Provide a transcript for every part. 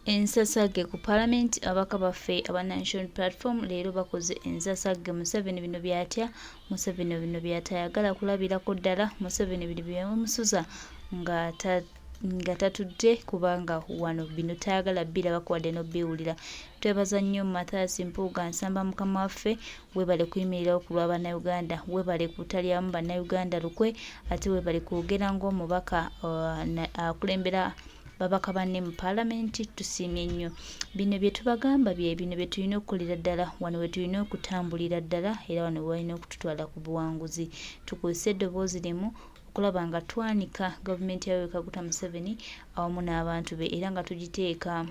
Ensasagge ku Palamenti. Ababaka baffe aba National Platform leero bakoze ensasagge. Museveni bino by'atya, Museveni bino by'atayagala kulabirako ddala, Museveni bino byebimusuza nga nga tatudde kubanga wano bino tayagala birabako wadde n'obiwulira. Twebaza nnyo Mathias Mpuuga Nsamba mukama waffe webale kuyimirirawo ku lwa Bannayuganda, webale kutalyamu Bannayuganda lukwe ate webale kwogera ng'omubaka akulembera babaka banne mu Palamenti, tusiimye nnyo. Bino bye tubagamba bye bino bye tulina okukolera ddala, wano we tulina okutambulira ddala era wano we balina okututwala ku buwanguzi. Tukozese eddoboozi limu okulaba nga twanika gavumenti ya Yoweri Kaguta Museveni awamu n'abantu be era nga tugiteeka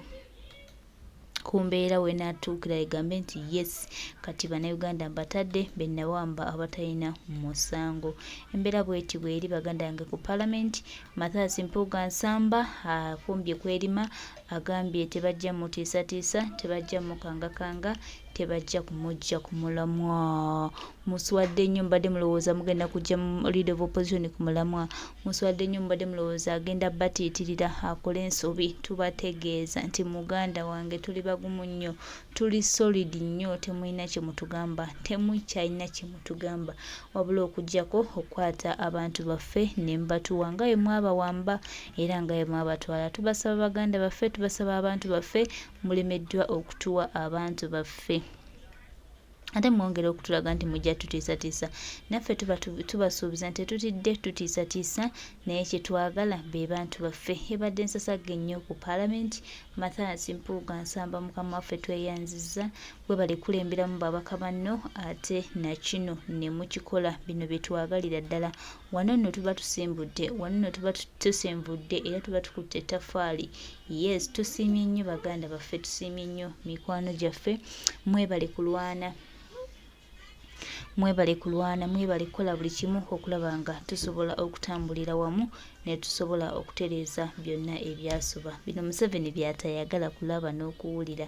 ku mbeera w'enaatuukira egambe nti yes kati Bannayuganda mbatadde be nawamba abatalina musango. Embeera bw'eti bw'eri baganda bange ku Palamenti. Mathias Mpuuga Nsamba akumbye kwerima agambye tebajja mutiisatiisa, tebajja mukangakanga, tebajja kumujja ku mulamwa. Muswadde nnyo mubadde mulowooza mugenda kujja leader of opposition ku mulamwa. Muswadde nnyo mubadde mulowooza agenda batiitirira akole ensobi. Tubategeeza nti muganda wange tuli bagumu nnyo, tuli solid nnyo, temulina kye mutugamba, temukyalina kye mutugamba wabula okuggyako okukwata abantu baffe ne mubatuwa nga bwe mwabawamba era nga bwe mwabatwala. Tubasaba baganda baffe, tubasaba abantu baffe mulemeddwa okutuwa abantu baffe ate mwongera okutulaga nti mujja tutiisatiisa naffe tubasuubiza nti tetutidde tutiisatiisa naye kyetwagala be bantu baffe. Ebadde nsasagge nnyo ku Palamenti. Mathias Mpuuga Nsamba mukama waffe tweyanzizza webale kukulemberamu babaka banno ate nakino ne mukikola bino bye twagalira ddala. Wano nno tuba tusimbudde, wano nno tuba tusenvudde era tuba tukutte ettaffaali. Yes, tusiimye nnyo baganda baffe, tusiimye nnyo mikwano gyaffe. Mwebale kulwana, mwebale kulwana, mwebale kukola buli kimu okulaba nga tusobola okutambulira wamu ne tusobola okutereeza byonna ebyasoba. Bino Museveni by'atayagala kulaba n'okuwulira.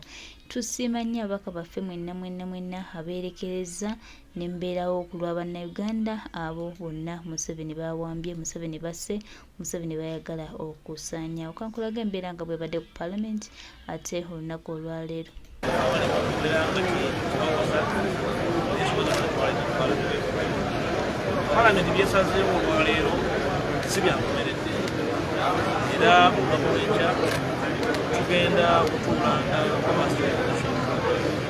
Tusiima nnyo ababaka baffe mwenna mwenna mwenna abeerekerezza ne mubeerawo ku lwa Bannayuganda abo bonna Museveni b'awambye, Museveni b'asse, Museveni b'ayagala okusaanyaawo. Kankulage embeera nga bw'ebadde ku Palamenti ate olunaku olwaleero. Palamenti byesazeewo olwaleero si byankomeredde era olunaku lwenkya tugenda kutuulanga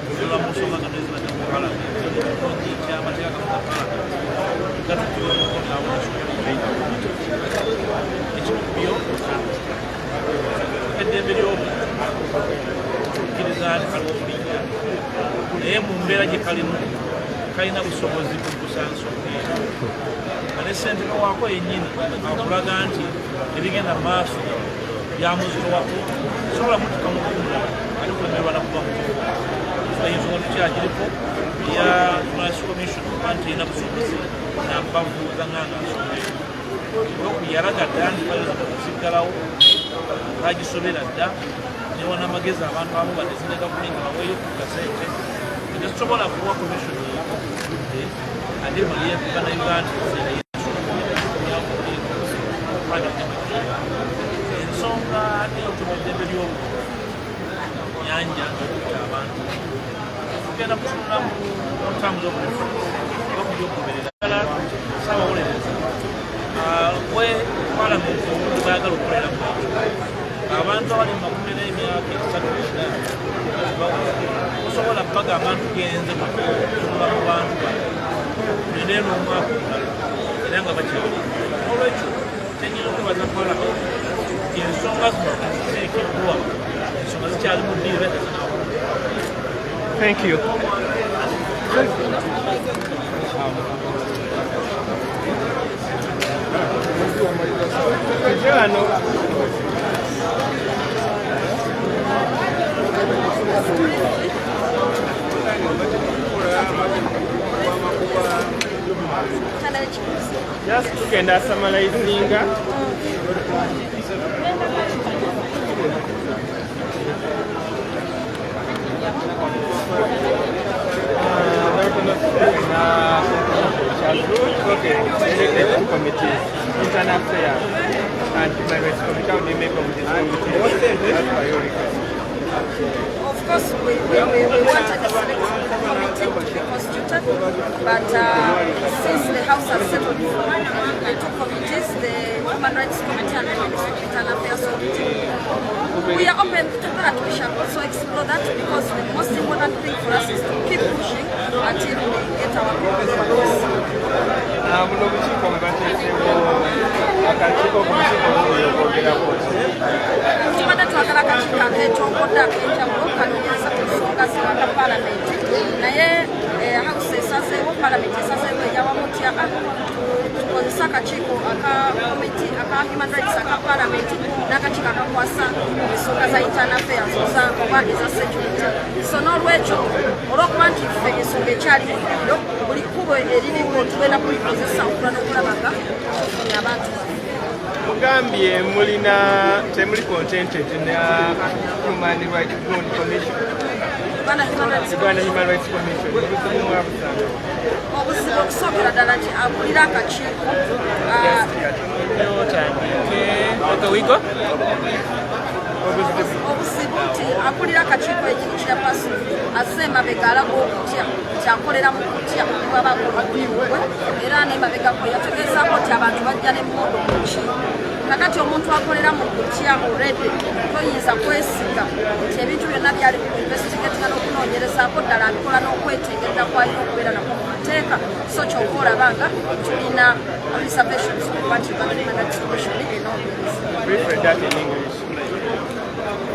kutunula mu nsonga zonna ezibadde mu palamenti ekirungi ekyamateeka gafuga palamenti gatuttibwa omukono ekimu ku byo eddembe ly'obuntu tukkiriza nti kaliwo okulinnya naye mu mbeera gye kalimu kalina busobozi kuggusa nsonga eno nga ne ssentebe waako yennyini akulaga nti ebigenda mu maaso byamuzitowako sobola mutuka mukunda ate kulemerwa nakuba mutufu ensonga tukyagiriko eya human rights commission okuba nti erina busobozi na mbavu zanganga nsonga eyo yalaga dda nti bayinza okuziggalawo bagisobera dda newa n'amagezi abantu abamu badezine gavumenti baweeyo ku kasente tetusobola kuwa commission budde ate malire bannayuganda ensonga eyokutuma eddembe ly'obuntu nyanja okutta abantu tugenda kutunula mu terms of reference oba kubyokugoberera saabawolereza we palamenti obudde bwayagala okukoleramu ekyo abantu abali mu makomera emyaka esatu ena tosobola bagamba nti tugenze kutunula mu bantu bano tulinde n'omwaka omulala era nga bakyali olwekyo kyenyina okwebaza palamenti nti ensonga zino ziteekeddwa ensonga zikyali mu ddiiro era tezinaawo. Thank you. Just tugenda summarizinga. Okay, two committees, Internal Affairs and Human Rights Committee. How do you make of these committees? That's priority. Of course, we wanted a select committee to be constituted, but since the House has settled for the two committees, the Human Rights Committee and the Ministry of Internal Affairs Committee, we are open to that. We shall also explore that because the most important thing for us is to keep pushing until we get our people. Ah, buno obukiiko bwe bateesewo, akakiiko ku bukiiko buli okwogerako ki? Tubadde twagala akakiiko akeetongodde ak'enjawulo kanoonyereza ku nsonga zibanga palamenti, naye House esazeewo, palamenti esazeewo eyawamu nti tukozese akakiiko aka komiti aka human rights aka palamenti n'akakiiko akakwasa ensonga za internal affairs oba eza security. So n'olwekyo, olw'okuba nti ffe ensonga ekyali mu ddiro, buli kkubo eririwo tugenda kulikozesa okula n'okulaba nga tufunye abantu baffe. Mugambye mulina temuli contented na Human Rights Commission. Uganda Human Rights. Uganda Human Rights Commission, obuzibu mwabusanga? Obuzibu okusookera ddala nti akulira akakiiko ah, Otandike. Okay, we go. Obuzibu? Obuzibu nti akulira akakiiko ekiri chairperson azze emabega alaga okutya, nti akolera mu kutya ne bwaba akola omulimu gwe. Era n'emabegako yategeezaako nti abantu bajja n'emmondo mu lukiiko. Kakati omuntu akolera mu kutya already, toyinza kwesiga nti ebintu byonna byali ku investigatinga n'okunoonyerezaako ddala abikola n'okwetengerera kwalina okubeera nako mu mateeka. So kyova olaba nga tulina reservations okuba nti Uganda Human Rights Commission enoonyereza. Brief that in English.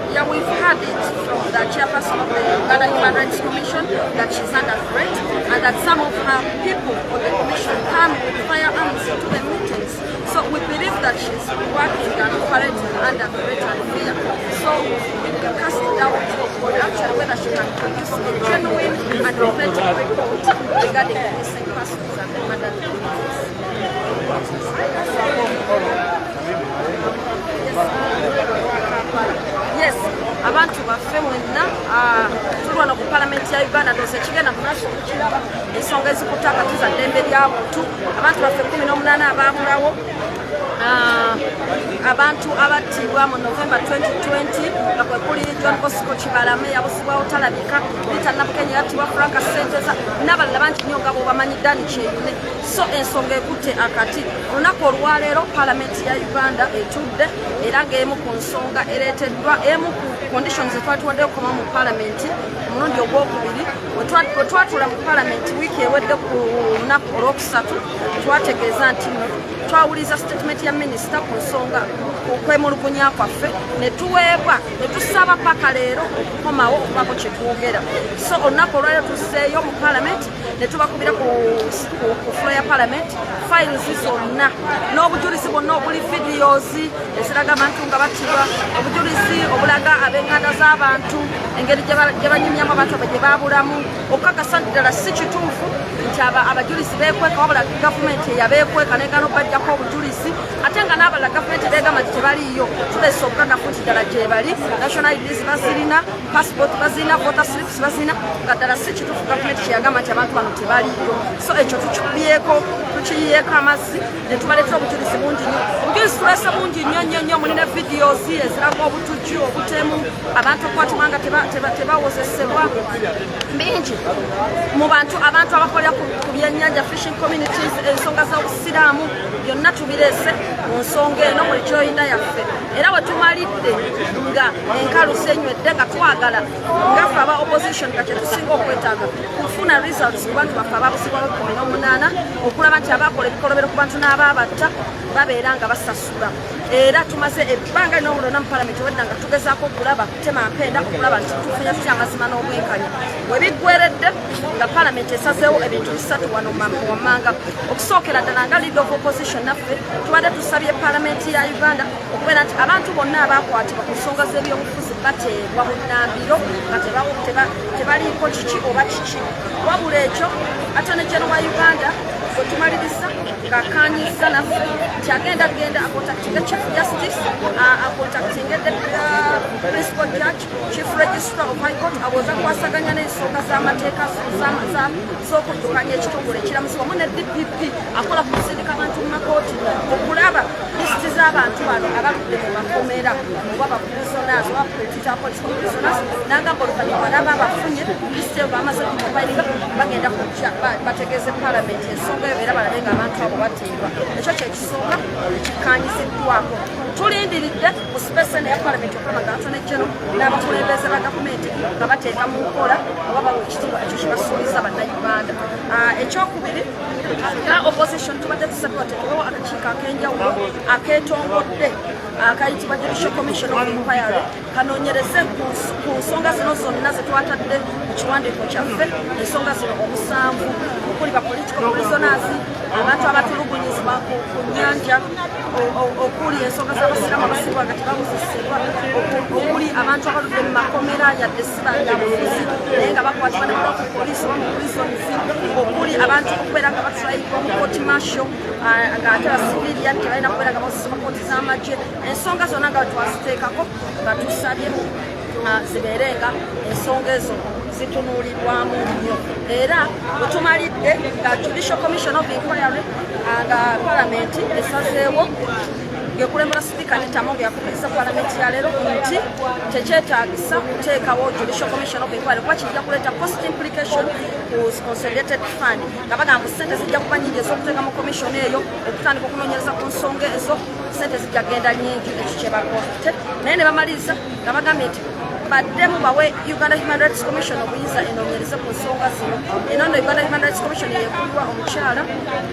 Yeah, we've had it from the chairperson of the Uganda Human Rights Commission that she's under threat and that some of her people on the commission come with firearms to the meetings. So we believe that she's working and operating under threat and fear. So we cast doubt on actually whether she can produce a genuine and authentic report regarding the missing persons and the murdered communities. Yes, abantu baffe mwenna, tuli wano ku palamenti ya Uganda. Ndowooza ekigenda mu maaso okukiraba, ensonga ezikutte akati za ddembe lya buntu, abantu baffe 18 abaabulawo, abantu abattibwa mu November 2020 nga kwe kuli John Bosco Kibalame yabuzibwawo talabika, Rita Nabukenya yattibwa, Frank Senteza n'abalala bangi nnyo nga bwobamanyi, Dani Kyeyune. So ensonga ekutte akati. Olunaku olwaleero palamenti ya Uganda etudde era ng'emu ku nsonga ereeteddwa, emu ku conditions etwatuwadde okukoma mu palamenti omulundi ogwokubiri. We twatuula mu palamenti wiiki ewedde ku lunaku olwokusatu, twategeeza nti nno twawuliza statement ya minisita ku nsonga okwemulugunya kwaffe, ne tuweebwa ne tusaba paka leero okukomawo okubaako kye twogera. So olunaku olwaleero tuzzeeyo mu palamenti ne tubakubira ku floor ya palamenti files zonna n'obujulizi bwonna obuli videos eziraga abantu nga battibwa, obujulizi obulaga ab'enganda z'abantu engeri gye banyumyamu abantu abo gye baabulamu, okukakasa nti ddala si kituufu nti abajulizi beekweka, wabula gavumenti eyabeekweka negana okubajjako obujulizi, ate nga n'abalala gavumenti begamba nti tebaliiyo. Tuleese obukakafu nti ddala gye bali, national IDs bazirina, passport bazirina, voter slips bazirina, nga ddala si kituufu gavumenti kyeyagamba nti abantu bano tebaliiyo. So ekyo tukikubyeko, tukiyiyeeko amazzi ne tubaleetera obujulizi bungi nnyo. Obujulizi tuleese bungi nnyo nnyo nnyo. Mulina videos eziraga obutujju, obutemu, abantu okukwatibwa nga tebawozesebwa, bingi mu bantu, abantu abakolera ku byennyanja, fishing communities, ensonga z'obusiraamu, byonna tubireese mu nsonga eno buli kyoyinda yaffe. Era bwe tumalidde nga enkalusi enywedde, nga twagala nga ffe aba opposition nga kyetusinga okwetaaga kufuna results ku bantu baffe ababuzibwawo 18, okulaba nti abakola ebikolobero ku bantu n'abaabatta babeera nga basasula. Era tumaze ebbanga lino lwonna mu palamenti wedda nga tugezaako okulaba kutema mpenda okulaba nti tufunya tutya amazima n'obwenkanya. We biggweredde nga palamenti esazeewo ebintu bisatu wano wammanga. Okusookera ddala, nga leader of opposition naffe tubadde tusabye palamenti ya Uganda okubeera nti abantu bonna abakwatibwa ku nsonga z'ebyobufuzi bateebwa bunnambiro nga tebaliiko kiki oba kiki. Wabula ekyo Attorney General wa Uganda bwe tumaliriza ng'akkaanyizza naffe nti agenda genda acontactinge Chief Justice, acontactinge Principal Judge, Chief Registrar of High Court, awoza kwasaganya n'ensonga z'amateeka z'okuddukanya ekitongole ekiramuzi wamu ne DPP akola ku kusindika abantu mu makooti, okulaba lisiti z'abantu bano abaludde mu makomera oba bakubuze. Prisoners oba political prisoners, n'agamba oluvannyuma naba abafunye list eyo, bamaze okubayiga, bagenda kujja bategeeze palamenti ensonga eyo era balabe nga abantu abo bateebwa. Ekyo kyekisooka ekikkanyiziddwako. Tulindiridde mu space eno eya palamenti okulaba nga Attorney General n'abakulembeze ba gavumenti nga bateeka mu nkola oba bawa ekitiibwa ekyo kyebasuubiza Bannayuganda. Ekyokubiri, nga opposition tubadde tusabye wateekewo akakiiko ak'enjawulo akeetongodde akayitibwa Judicial Commission of Inquiry, kanoonyereze ku nsonga zino zonna zetwatadde mu kiwandiiko kyaffe, ensonga zino 7, okuli ba political prisoners, abantu abatulugunyizibwa ku nyanja, okuli ensonga z'abasiraamu abasibwa nga tebawozesebwa, okuli abantu abaludde mu makomera yadde si byabufuzi naye nga bakwatibwa ne balwa ku poliisi oba mu prisons, okuli abantu okubeera nga batrayibwa mu court martial ng'ate ba civilian tebalina kubeera nga bawozesebwa kooti z'amagye. Ensonga zonna nga twaziteekako nga tusabye zibeere nga ensonga ezo zitunuulirwamu nnyo. Era bwe tumalidde nga Judicial Commission of Inquiry, nga palamenti esazeewo ng'ekulembera Sipiika Anita Among, yakubiriza palamenti ya leero nti tekyetaagisa kuteekawo Judicial Commission of Inquiry kuba kijja kuleeta cost implication ku Consolidated Fund, nga bagamba ngu sente zijja kuba nyingi ez'okuteeka mu commission eyo okutandika okunoonyereza ku nsonga ezo, sente zijja kugenda nyingi. Ekyo kyebakote, naye ne bamaliriza nga bagambye nti baddemu bawe Uganda Human Rights Commission obuyinza enoonyereze ku nsonga zino. Eno nno Uganda Human Rights Commission yekulirwa omukyala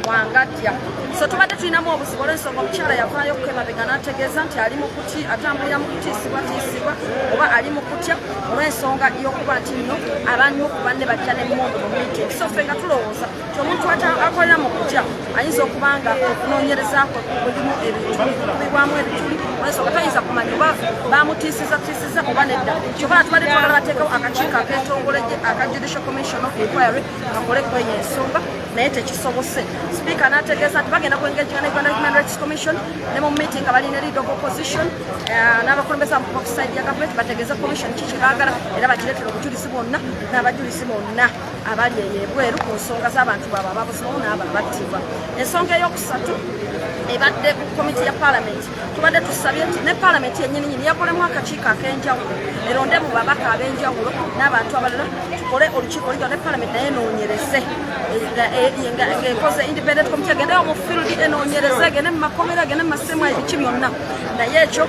Wangadya. So tubadde tulinamu obuzibu olw'ensonga omukyala yavaayo okukemabega n'ategeeza nti ali mu kuti atambulira mu kutiisibwatiisibwa oba ali mu kutya olw'ensonga y'okuba nti nno abanyuku banne bajja n'emmundu mu meeting. So ffe nga tulowooza nti omuntu akolera mu kutya ayinza okuba nga okunoonyereza kwe kulimu ebituli, kukubibwamu ebituli, olw'ensonga tayinza kumanya oba bamutiisiza tiisiza oba nedda. Kyokka tubadde twagala bateekawo akakiiko ak'etongole aka Judicial Commission of Inquiry kakole kweyo ensonga, naye tekisobose. Sipiika n'ategeeza nti bagenda kwengaginga ne Uganda Human Rights Commission ne mu meeting nga balina leader of opposition n'abakulembeze ku side ya government, bategeeze commission ki kyebaagala era bakireetera obujulizi bwonna n'abajulizi bonna abali eyo ebweru ku nsonga z'abantu baabwe ababuzibwawo n'abo abattibwa. Ensonga eyokusatu ebadde ku komiti ya palamenti. Tubadde tusabye nti ne palamenti yennyini nyini yakolemu akakiiko ak'enjawulo, eronde mu babaka ab'enjawulo n'abantu abalala, tukole olukiiko olujja ne palamenti naye enoonyereze ng'ekoze independent committee, egendeyo mu field enoonyereze, egende mu makomera, egende mu masemu, ebiki byonna. Naye ekyo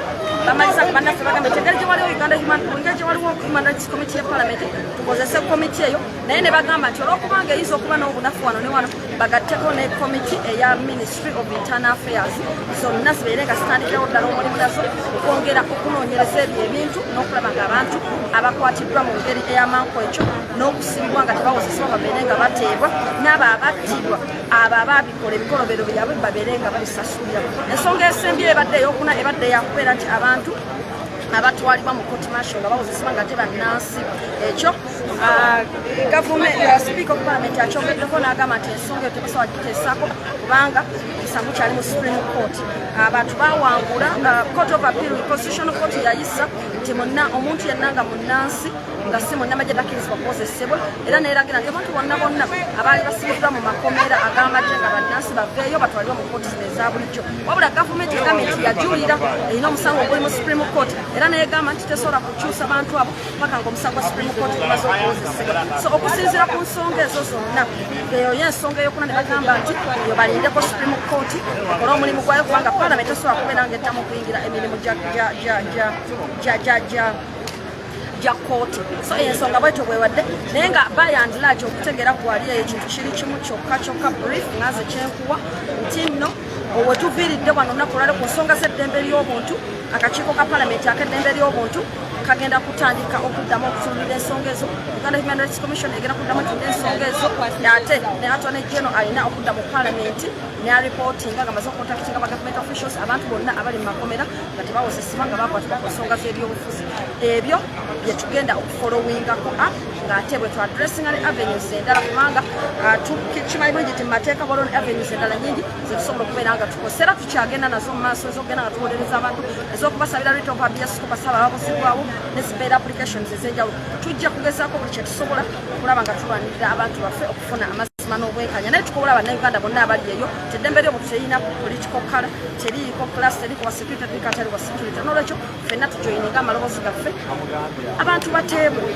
bamaliza nga bannaffe bagambye nti engeri gye waliwo Uganda Human, engeri gye waliwo Human Rights Committee ya palamenti, tukozese komiti eyo. Naye ne bagamba nti olwokubanga eyinza okuba n'obunafu wano ne wano, bagatteko ne komiti eya Ministry of Internal Affairs, zonna zibeere nga zitandikirawo ddala omulimu nazo okwongera okunoonyereza ebyo ebintu n'okulaba nga abantu abakwatiddwa mu ngeri ey'amanku ekyo n'okusibibwa nga tebawozesebwa babeere nga bateebwa, n'abo abattibwa, abo abaabikola ebikolobero byabwe babeere nga babisasulira. Ensonga esembye ebadde eyokuna, ebadde yakubeera nti abantu abatwalibwa mu court martial nga bawozesebwa nga te bannansi. Ekyo gavumenti, Speaker of Parliament akyongeddeko n'agamba nti ensonga eyo tebasobola giteesaako kubanga omusango kyali mu Supreme Court. Abantu bawangula Court of Appeal, Constitutional Court yayisa nti munna omuntu yenna nga munnansi nga si munnamagye takkirizibwa kuwozesebwa, era neeragira nti abantu bonna bonna abaali basibiddwa mu makomera ag'amagye nga bannansi baveeyo batwalibwe mu kooti zino eza bulijjo. Wabula gavumenti egambye nti yajulira, erina omusango oguli mu Supreme Court, era neegamba nti tesobola kukyusa bantu abo paka nga omusango gwa Supreme Court gumaze okuwozesebwa. So okusinziira ku nsonga ezo zonna, eyo y'ensonga eyokuna, ne bagamba nti eyo balindeko Supreme Court ekole omulimu gwayo, kubanga parliament tesobola kubeera nga eddamu okuyingira emirimu gya kooti. So ensonga bwetyo bwewadde, naye nga by and large okutegeera kwali eyo ekintu kiri kimu kyokka kyokka. Brief ngaze kyenkuwa nti nno wetuviiridde wano olunaku olwale ku nsonga z'eddembe ly'obuntu, akakiiko ka palamenti ak'eddembe ly'obuntu kagenda kutandika okuddamu okutunulira ensonga ezo. Uganda Human Rights Commission egenda kuddamu etunda ensonga ezo, ate ne Attorney General alina okudda mu palamenti ne areportinga nga maze okucontactinga ba government officials, abantu bonna abali mu makomera nga tebawozesebwa nga bakwatibwa ku nsonga z'ebyobufuzi. Ebyo byetugenda okufollowingako up, ng'ate bwe tuaddressinga ne avenues endala, kubanga kimanyi bulungi nti mu mateeka waliwo ne avenues endala nyingi zetusobola okubeera nga tukozesa, era tukyagenda nazo mu maaso, ez'okugenda nga tuwolereza abantu, ez'okubasabira writ of habeas corpus abo ababuzibwawo, ne zibeera applications ez'enjawulo. Tujja kugezaako buli kyetusobola okulaba nga tulwanirira abantu baffe okufuna amazima. amazima n'obwenkanya. Naye tukowola Bannayuganda bonna abali eyo ti eddembe ly'obuntu terina political color, teriiko class, teriiko wa security, teriiko atali wa security. Nolwekyo ffenna tujoyininga amaloboozi gaffe, abantu bateebwe,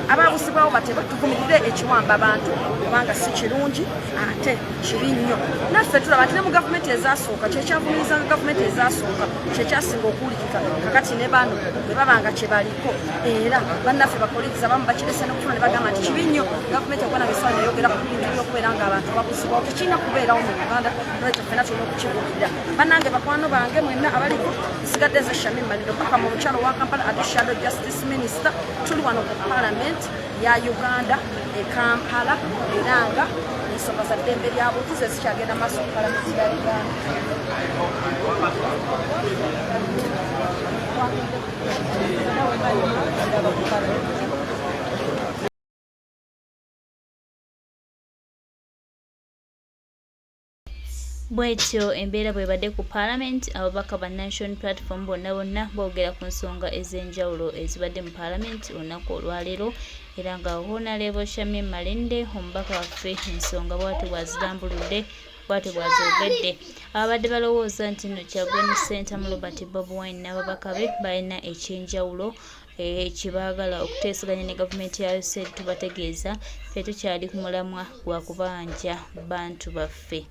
ababuzibwawo bateebwe, tuvumirire ekiwamba abantu kubanga si kirungi ate kibi nnyo. Naffe tulaba nti ne mu gavumenti ezasooka kyekyavumirizanga gavumenti ezasooka kyekyasinga okuwulikika. Kakati ne bano bwe baba nga kyebaliko, era bannaffe bakoliriza abamu bakirese nokufuna ne bagamba nti kibi nnyo gavumenti okuba nange esawa neyogera ku bintu byokubeera nga abantu babuzibwawo, tekirina kubeerawo mu Uganda. Nolwekyo ffena tulina okukibuulirira. Bannange, bakwano bange mwenna abaliko, nsigadde nze Shamim Malindo paka mu mukyalo wa Kampala ate shadow justice minister. Tuli wano ku parliament ya Uganda e Kampala, era nga ensonga za ddembe lya buntu ze zikyagenda maaso ku palamenti ya Uganda. Bwetyo embeera bwebadde ku Palamenti, ababaka ba National Platform bonna bonna boogera ku nsonga ez'enjawulo ezibadde mu Palamenti olunaku olwaleero, era nga Honalebo Shamim Malende omubaka waffe ensonga bwatyo bwazirambuludde, bwatyo bwazoogedde. Ababadde balowooza nti no Kyagulanyi Ssentamu Robert Bobi Wine n'ababaka be balina eky'enjawulo kyebaagala okuteeseganya ne gavumenti ya USAID, tubategeeza ffe tukyali ku mulamwa gwa kubanja bantu baffe.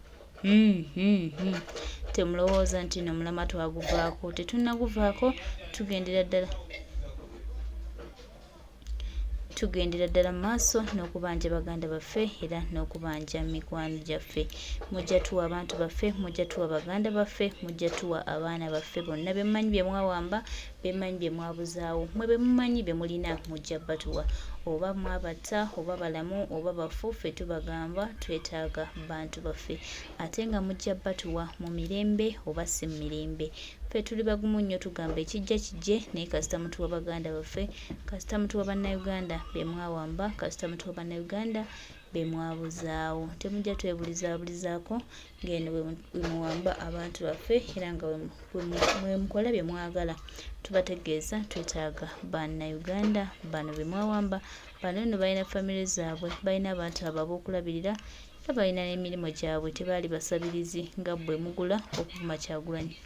Temulowooza nti no mulamwa twaguvaako, tetunnaguvaako, tugendera ddala tugendera ddala mu maaso n'okubanja baganda baffe era n'okubanja mikwano gyaffe. Mujja tuwa abantu baffe, mujja tuwa baganda baffe, mujja tuwa abaana baffe bonna bemumanyi bye mwawamba, bemanyi bye mwabuzaawo, mwe be mumanyi be mulina mujja batuwa, oba mwabatta oba balamu oba bafu, ffe tubagamba twetaaga bantu baffe ate nga mujja batuwa mu mirembe oba si mu mirembe. Ffe tuli bagumu nnyo, tugamba ekijja kijje, naye kasita mutuwa baganda baffe, kasita mutuwa Bannayuganda be mwawamba, kasita mutuwa Bannayuganda be mwabuzaawo. Temujja twebulizaabulizaako ng'eno bwe muwamba abantu baffe era nga bwe mukola bye mwagala. Tubategeeza twetaaga Bannayuganda bano be mwawamba. Bano nno balina famire zaabwe, balina abantu abo ab'okulabirira, era balina n'emirimu gyabwe, tebaali basabirizi nga bwe mugula okuvuma Kyagulanyi.